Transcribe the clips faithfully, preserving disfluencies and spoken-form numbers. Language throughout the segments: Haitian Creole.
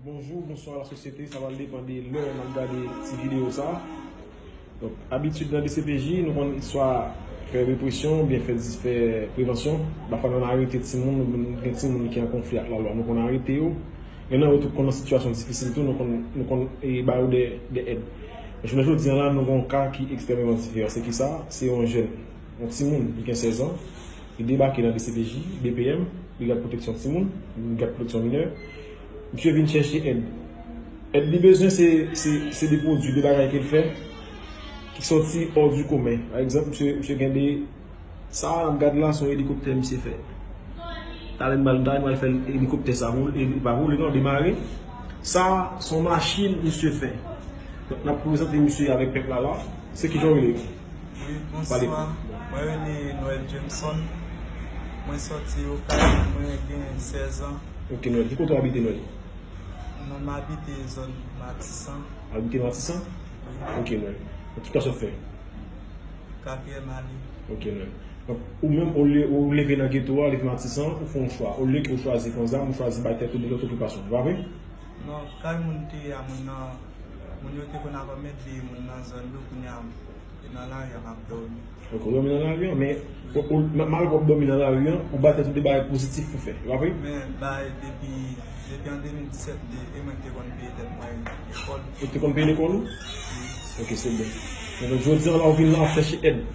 Bonjou, bonswa lasosyete, sa pral depann de lè n ap gade ti videyo sa. Donk, abitid nan D C P J, nou konn swa fè represyon oubyen fè, fè prevansyon. Pafwa, nou arete timoun, nou gen timoun ki an konfli ak lalwa, nou konn arete yo. Men nan yo tou konn nan sitiyasyon difisil tou, nou konn, nou konn, e, ba yo de, de èd. Men jounen jodi a la, nou gen yon ka ki ekstrèmeman diferan. Se kisa? Se yon jèn, yon timoun, li gen sèz an, li debake nan D C P J, B P M, Brigad Pwoteksyon Timoun, Brigad Pwoteksyon Minè. Misye vin chèche èd. Èd li bezwen se, se, se de pwodui, de bagay ke l fè ki sòti hors du commun. Pa egzanp, misye, misye gen de, sa a n ap gad la, se yon elikoptè misye fè. Talè m pral, talè m pral fè elikoptè sa, e li pa vole non, demare. Sa a, se yon machin misye fè. Donk, n ap prezante misye avèk pèp la la. Se kijan w rele? Wi, pale. Bonswa. Mwen rele Noël Jameson. Mwen sòti Okay, mwen gen sèz an. Ok, Noël. Ki kote w abite, Noël? Non, m abite zòn Matisan. Abite Matisan? Wi. Ok, Noël. Ki klas w ap fè? Katriyèm ane. Ok, Noël. Donk, ou menm, ou le-, ou leve nan geto a, leve Matisan, ou fè yon chwa. Olye ke ou chwazi pran zam, ou chwazi bay tèt ou de lòt okipasyon. Se pa vre? Non, kay moun te ye a, moun nan, moun yo te konn ap anmède moun nan zòn yo, kounye a, e nan lari a m ap dòmi. Ok, ou dòmi nan lari a, men, ou, ou, ma-, malgre w ap dòmi nan lari a, ou ba tèt ou de bagay pozitif pou fè, se pa vre? Men, bay, depi, depi an de mil disèt, de, e mwen ki te konn peye tèt mwen lekòl. Ou te konn peye lekòl ou? Wi. Ok, se bon. Men donk, jodi a la, ou vin la, w ap chèche èd.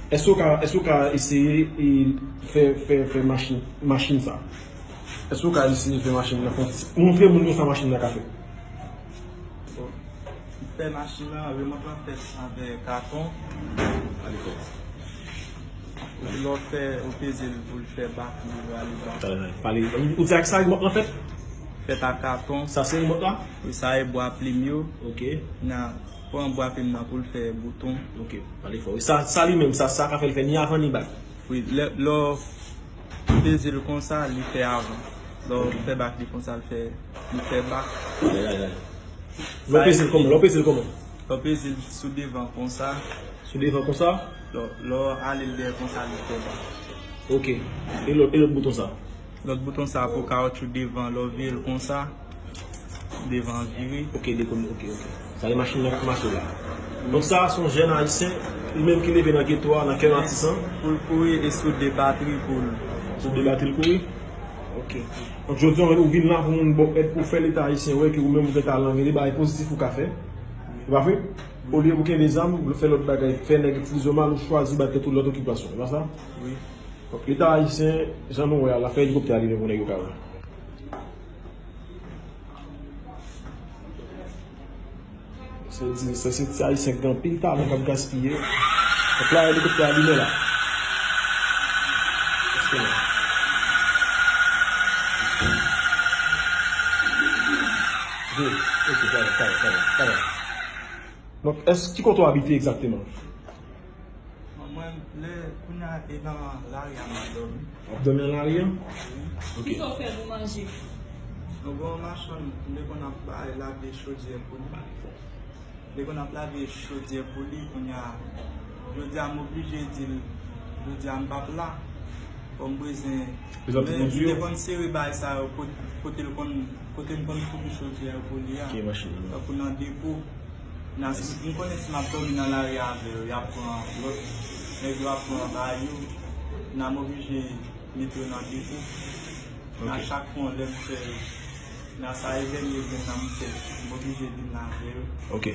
Èske w ka, èske w ka eseye, e, fè, fè, fè machin, machin sa? Èske w ka eseye fè machin nan fè yon ti, montre moun yo sa machin nan ka fè? Bon, fè machin nan, remòt lan fèt avèk katon. Lè w fè, ou peze l pou l fè bak li, ou ale bak. Talè, talè. Pale, ou di ak sa remòt lan fèt? Fèt ak katon. Sa se remòt la? Wi, sa e bwa plim yo. Ok. Nan pran bwa plim nan pou l fè bouton. Ok, pale fò. Sa, sa li menm, sa, sa ka fè l fè ni avan ni bak. Wi, lè, lè w peze l konsa, li fè avan. Lè w fè bak li konsa, l fè, li fè bak. Ay, ay, ay. Lè w peze l kòman? Lè w peze l kòman? Lè w peze l sou devan konsa. Sou devan konsa? Lè, lè w ale l dèyè konsa, li fè bak. Ok. E lòt, e lòt bouton sa? Lòt bouton sa pou kawotchou devan, lè w vire l konsa. Devan vire. Ok, dekoule, ok, ok. Sa se machin nan k ap mache la. Donk sa a se yon jèn ayisyen, li menm ki leve nan geto a, nan kè Matisan. Pou l kouri e sou de batri pou l. Sou de batri l kouri? Ok. Donk jodi a, ou vin la pou moun ba w èd pou fè Leta ayisyen wè ke ou menm ou gen talan, gen de bagay pozitif ou ka fè. Se pa vre? Olye pou kenbe zam, ou fè lòt bagay, fè nèg itilize w mal, ou chwazi ba tèt ou lòt okipasyon. Se pa sa? Wi. Donk Leta ayisyen, jan nou wè a, l ap fè elikoptè a li menm pou nèg yo ka wè. Se di, se, se ti ayisyen ki gen anpil talan k ap gaspiye. Donk la, elikoptè a limen la. Donk, èske, ki kote w abite egzakteman? Bon, mwen, lè, kounye a, e nan lari a m ap dòmi. W ap dòmi nan lari a? Wi. Ok. Kisa w fè pou manje? Nou gen yon machann, m te konn ap bay lave chodyè pou li. M te konn ap lave chodyè pou li, kounye a, jodi a, m oblije di l, jodi a, m p ap la. Fò m bezwen, men, m te konn sere bagay sa yo, kot-, kote l konn, kote m konn fouti chodyè yo pou li a. Ok, machin nan. Tankou nan depo. Nan, si, m konnen si m ap dòmi nan lari avè yo, y ap pran lòt nèg yo ap pran ba yo. Nan m oblije mete yo nan depo. Nan chak fwa lè m fè, nan sa e vènye vin nan m fè, m oblije vin nan avè yo. Ok.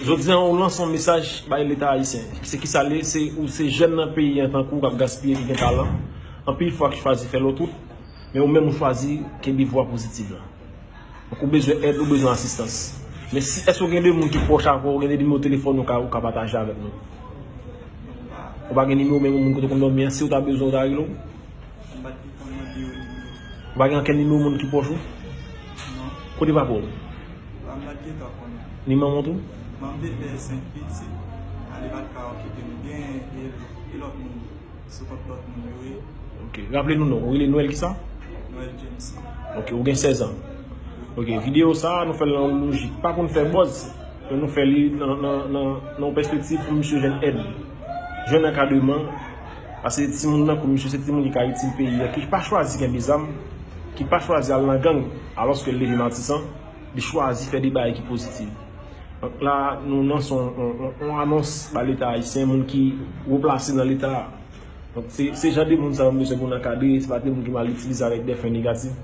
Jodi a, ou lanse yon mesaj bay Leta ayisyen. Se kisa l ye? Se, ou se jèn nan peyi an tankou w k ap gaspiye, ki gen talan. Anpil fwa ki chwazi fè lòt wout, men ou menm ou chwazi kenbe vwa pozitif la. Donk, ou bezwen èd, ou bezwen asistans. Men si, èske w gen de moun ki pwòch avè w, ou gen de nimewo telefòn ou ka, ou ka pataje avèk nou? Ou pa gen nimewo menm moun kote w konn dòmi an, si w ta bezwen, ou ta rele w? Ou pa gen ankenn nimewo moun ki pwòch ou? Non. Kote papa w? Ni manman w tou? Manman m te fè senk pitit, ale pa t ka okipe m. Gen e, e lòt moun. Sou kont lòt moun yo ye. Ok. Raple nou non. Ou rele Noël kisa? Noël James. Ok. Ou gen sèz an. Ok. Videyo sa a, nou fè l nan yon lojik. Pa konn fè buzz, men nou fè li nan, nan, nan, nan yon pèspektiv pou misye jwenn èd. Jwenn ankadreman. Paske timoun nan, kou misye se timoun ki ka itil peyi a, ki pa chwazi kenbe zam. ki pa chwazi al nan gang, alòske l leve Matisan, li chwazi fè de bagay ki pozitiv. Donk la, nou lanse yon, yon, yon, yon anons ba Leta ayisyen, moun ki wo plase nan Leta a. Donk se, se jan de moun sa yo m bezwen pou n ankadre, se pa de moun ki mal itilize avèk de fen negatif.